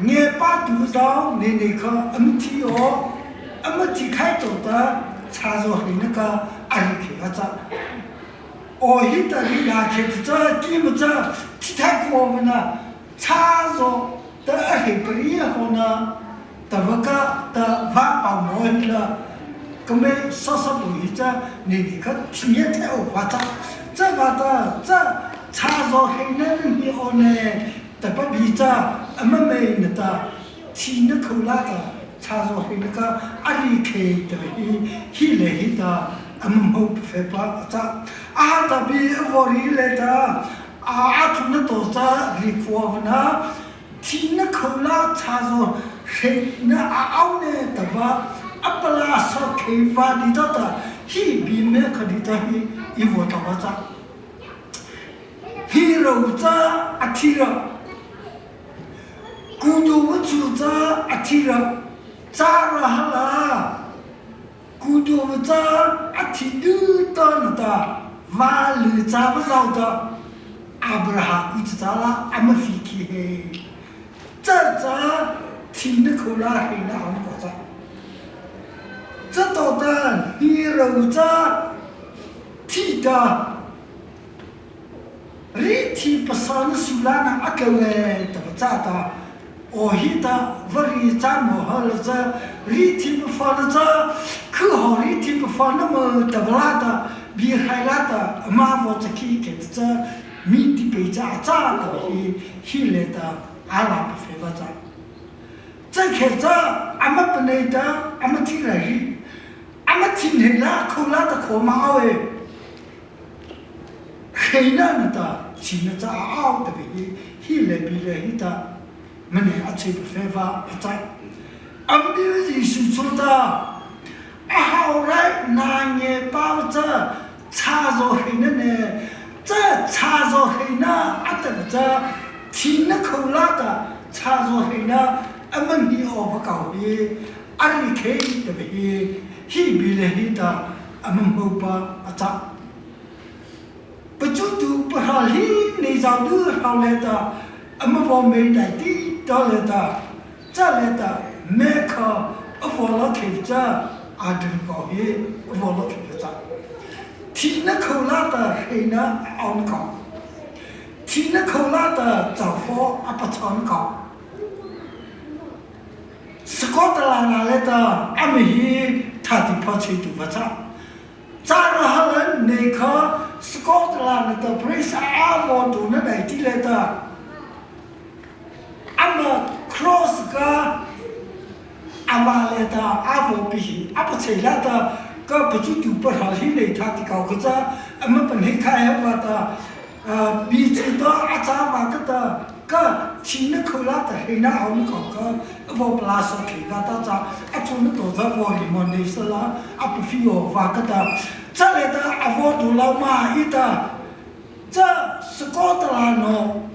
Nge pa tu zau ne ne kha ama thi aw, ama thi khai to ta cha zo khê na ka a ri khê ka cha. Aw hi ta ri ya khê ta cha ki ma cha thi thai khu aw na cha zo ta a khê pa ri ya ho na ta va ka ta va pa mo hi la. Ka me sa sa bo hi cha ne ne kha thi ya the aw va cha. Cha va ta cha cha zo khê na ni aw ne. Ta pa bi cha, ama mei na ta, thina khô la ta, cha zo khê na ka, a ri khê ta hi, hi le hi ta, ama mo pa fe pa cha. A ta bi a vo ri le ta, a, a thu na to cha ri khu aw na, thina khô la cha zo khê na a aw ne ta va, a pa la so khê va di ta ta, hi bi me kha di ta hi, i vo ta va cha. Hih râh cha a thi ra, ku do va chu cha a thi ra, châhrasala ku do va cha a thi du ta na ta, va lu cha va zao ta, Abraham ku cha cha la ama fi ki he. Cha cha thina khô la he na ama ko cha. Cha to ta hih râh cha thi ta. Riethei pasana su la na a tlô e ta va cha ta. O hi ta va ri cha mo ha la cha, riethei pasana cha, khu ho riethei pasana mo ta va la ta, bi hai la ta, ama vo cha ki ke ta cha, mi ti pe cha a cha ta hi, hi le ta, a la pa fe va cha. Cha ke cha, ama pa nei ta, ama thi ra hi, ama thi nei la, khô la ta khô ma a e. He na na ta, thina cha a ao ta ve hi, hi le bi le hi ta, mane a chei pa fe va a chai. Ama bi Zisu chu ta, a hao rai na nge pa cha, cha zo he na ne, cha cha zo he na a ta cha, thina khô la ta, cha zo he na, ama ni o va kau hi, a ri khe ta ve hi, hi bi le hi ta, ama mo pa a cha. Pachutuhpa hra hi nei zao du hra le ta, ama vaw mei dai ti ta le ta, cha le ta, me kha, a vaw la khe cha, a dun ko hi, a vaw la khe cha. Thina khô la ta, he na a on ko. Thina khô la ta, cha fo a pa chon ko. Scotland la le ta, ama hi thati pha chei tu va cha. Châhrasala nei kha Scotland la ta praise a vaw tu na dai ti le ta. Ama cross kha a va le ta a vaw pi hi, a pa chei la ta kha pachutuhpa hra hi nei thati kau kha cha, ama pa nei kha he va ta, Ah, bi chi ta a cha va kha ta, kha thina khô la ta he na a on ko kha, a vaw pla so khe va ta cha, a chu na to cha vaw ri mo nei sa la, a pa fi o va kha ta, cha le ta a vaw tu lau ma i ta, cha Scotland no,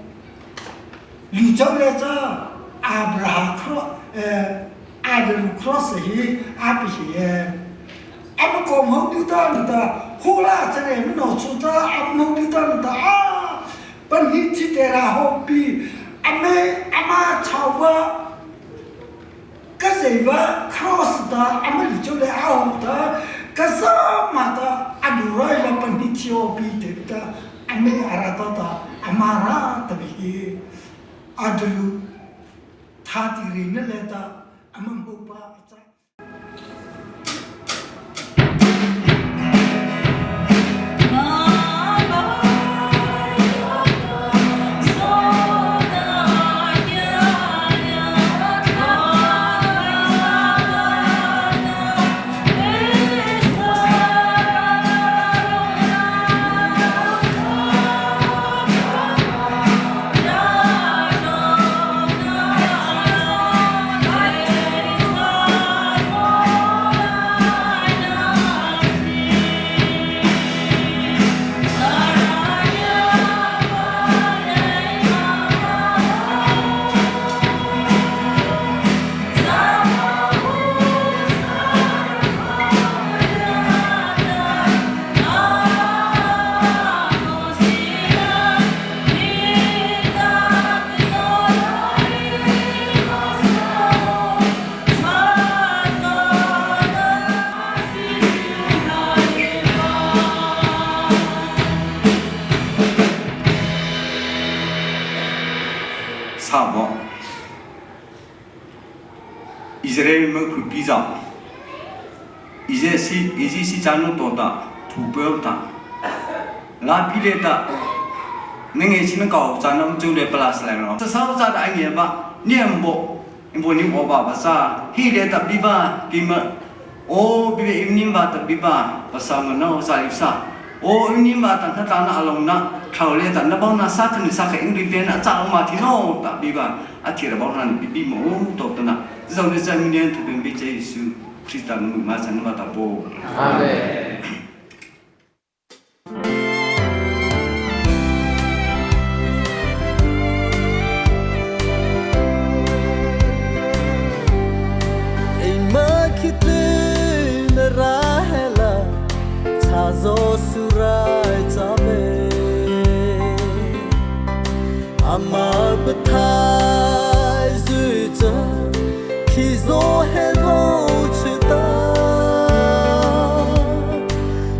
lu chau le cha, Abraham kro, eh, Andrew Cross hi, a pi hi e. Ama ko mo du ta na ta, hu la cha le no chu ta, ama mo du ta na ta, a, pa ni thi te ra ho pi, ama, ama chau va, ka zei va, cross ta, ama lu chau le a ho ta, ka sa ma ta, a du rai la pa ni thi ho pi te ta, ama a ra ta ta, ama ra ta ve hi, a du lu, thati ri na le ta, ama mo pa a cha. Sabo. Israel mokhu pi za. Ijipti, Ijipti chanu to ta, thu pe ta. La pi le ta. Nge chi na kau cha na chu le pala sa le no. Sa sa cha da nge ba. Ni am bo. Ni bo ni bo ba ba sa. Hi le ta bi ba ki ma. O bi be im ni ba ta bi ba. Ba sa ma no sa li sa. O im ni ba ta na ta na along na. Thau le ta na bang na sa ka ni sa ka ing ri ve na cha ma thi no ta bi ba. A thi ra bang na ni bi bi mo to ta na. Zau le sa mi ne tu bi bi che Yesu. Krista nu ma sa na ma ta bo. Amen. Khitui na ra he la, cha zo su rai cha ve. Ama pathaih zy cha, khi zo he lo chi ta.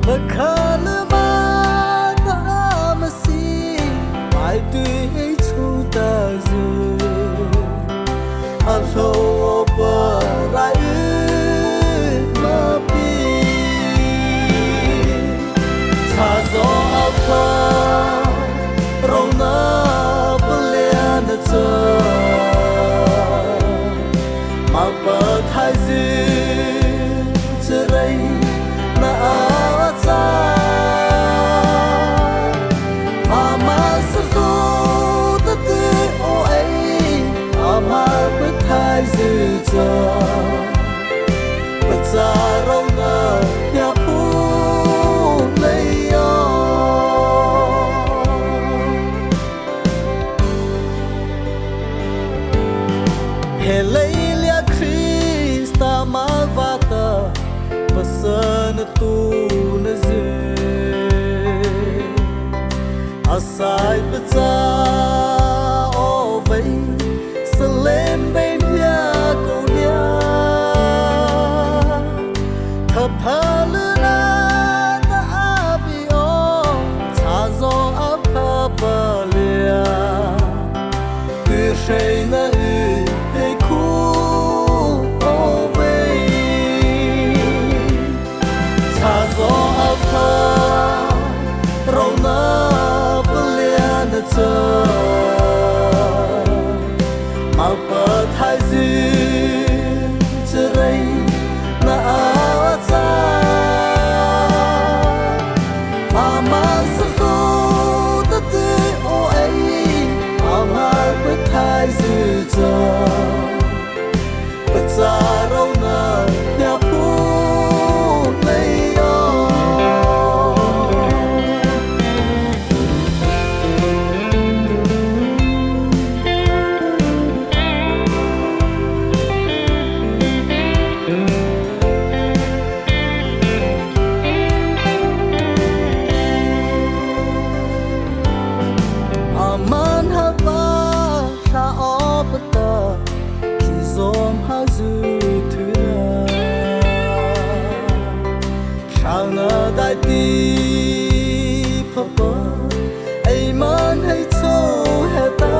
Makha na ma ta ma si, pai tui ei chu ta zy. A hlo pa rai ma pi. Cha zo a pha, rona pa liana cha. Ma pathaih zy, cha rei na a cha. Ama sa zo ta te o ei, ama pathaih zy cha. Pachârôhna hiahri phu lei aw. He lei liata Krista moh vâta, pasana tuna zy. A sai pachâ aw vei, Salem Bei hia ko hia. Thapha luna ta a bi aw, cha zo a pha pa lia. Tui hreina y hei khu aw vei. Cha zo a pha, rona pa liana cha. Ma pathaih zy, cha rei na a cha. Ama sa zo ta te o ei, ama pathaih zy cha. Pachârôhna hiahri phu lei aw. Ama hnohta hla awpa ta, khizaw ma zy thei la. Hrona daihti phapa, eima hei chô heta.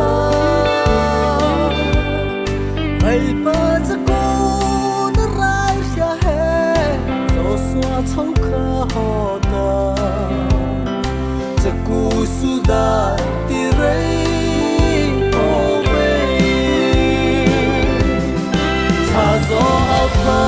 Abeipa chakaona raihria he, Zawsua chhôhkha hawhta. Chakaosuh daihti rei aw vei. Cha zo a pha,